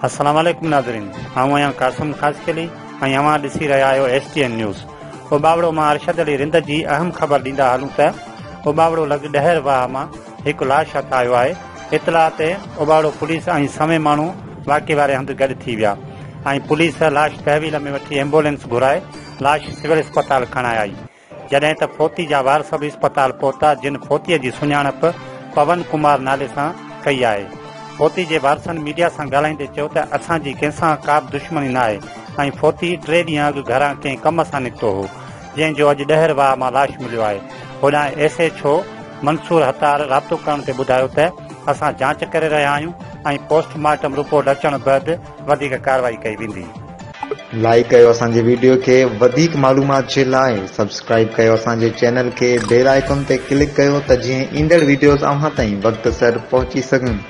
السلام عليڪم ناظرين آئون آهيان قاسم خاصخيلي ۽ اوهان ڏسي رهيا آهيو S T N news Ubauro مان ارشد علي رند جي اهم خبر ڏيندا هلون ته اوٻاوڙو لڳ ڏهر واهه مان هڪ لاش هٿ آيو آهي اطلاع تي اوٻاوڙو پوليس ۽ سوين ماڻهو واقعي واري هنڌ گڏ ٿي ويا ۽ پوليس لاش تحويل ۾ وٺي ايمبولينس گهرائي لاش سول اسپتال کڻائي آئي جڏهن ته فوتي جا وارث به اسپتال پهتا جن فوتي جي سڃاڻپ پون ڪمار نالي سان ڪئي آهي. فوتي جي وارثن ميڊيا سان ڳالهائيندي چيو ته اسان جي ڪنهن سان ڪا به دشمني ناهي ۽ فوتي ٽي ڏينهن اڳ گهران ڪنهن ڪم سان نڪتو هو جنهن جو اڄ ڏهر واهه مان لاش مليو آهي. هوڏانهن S H O Mansoor Hattar رابطو ڪرڻ تي ٻڌايو ته اسان جاچ ڪري رهيا آهيون ۽ پوسٽ مارٽم رپورٽ اچڻ بعد وڌيڪ ڪارروائي ڪئي ويندي. لائيڪ ڪيو اسان جي ويڊيو کي وڌيڪ معلومات جي لاء سبسڪرائيب ڪيو اسان جي چينل کي بيل آئيڪن تي ڪلڪ ڪيو ته جيئن ايندڙ ويڊيوز اوهان تائين وقت سر پهچي سگهن.